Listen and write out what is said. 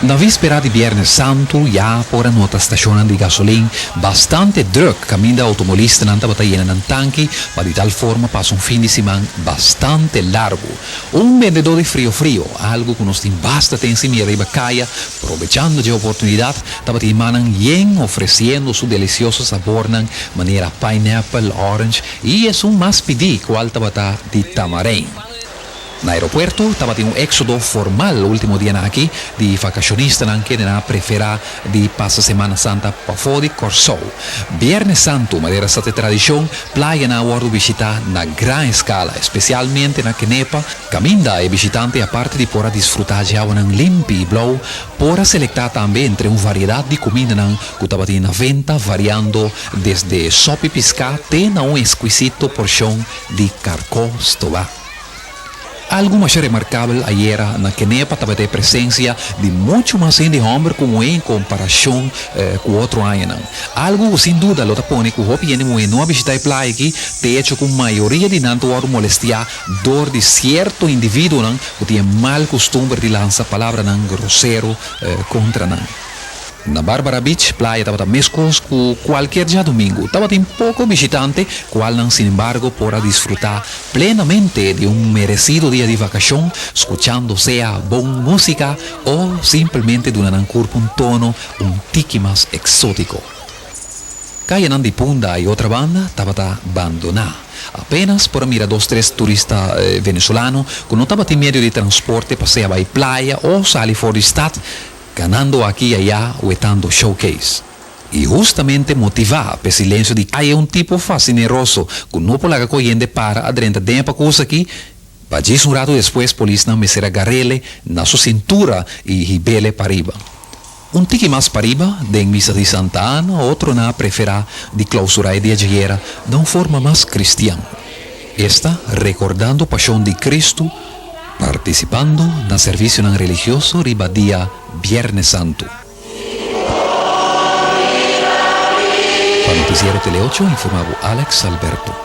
Na víspera di Biernes Santu ya por a nota stashonnan di gasolin bastante drùk kaminda outomobilistanan tabata yena nan tanki pa di tal forma pasa un fin di siman bastante largu. Un bendedó di frio frio, algu ku nos tin basta ten sin mira riba kaya, probechando dje oportunidat, tabatin mannan yen ofresiendo su delisioso sabornan manera pineapple, orange i esun mas pidí kual tabata di tamarein. Na aeropuerto tabatin un éksodo formal último dianan aki di vakashonistanan kendenan a preferá di pasa Semana Santa pafó di Kòrsou. Bièrnè Santu, manera sa ta e tradishon, playanan a wòrdu bishitá na gran eskala, espesialmente na Kenepa, kaminda e bishitante aparte di por a disfrutá dje awanan limpi i blou, por a selektá tambe entre un variedat di kumindanan ku tabatin na venta variando desde sòpi piská te na un eskwisito porshon di karkó stobá. Algu masha remarkabel ayera na Kenepa tabata e presensia di muchu mas hende hòmber ku muhé en komparashon ku otro añanan. Algu ku sin duda lo ta pone ku hopi hende muhé no a bishitá e playa aki ta e echo ku mayoria di nan ta wòrdu molestiá dor di sierto individuonan ku tin e mal kustumber di lansa palabranan grosero kontra nan. Na Barbara Beach, playa tabata meskos ku kualkier djadumingu. Tabatin poko bishitante, kualnan sinembargo por a disfrutá plenamente di un meresido dia di vakashon, skuchando sea bon músika o simpelmente duna nan kurp un tono un tiki mas eksótiko. Kayanan di Punda i Otrabanda tabata bandoná. Apenas por a mira dos tres turista venezolano ku no tabatin medio di transporte pa sea bai playa o sali for di stat, Ganando aki i ayá wetando showcase. I hustamente motivá p'e silencio di kaya un tipo fasineroso ku no por laga koyende para a drenta den e pakus aki, pa djis un ratu despues polisnan mester a gar'ele na su sintura i hib'ele pariba. Un tiki mas pariba, den misa di Santa Ana, otronan a preferá di klausurá e dia djayera na un forma mas kristian, esta rekordando pashon di Kristu, Partisipando na servisionan religioso riba dia Bièrnè Santu. Pa Noticiero Teleocho informa bo Alex Alberto.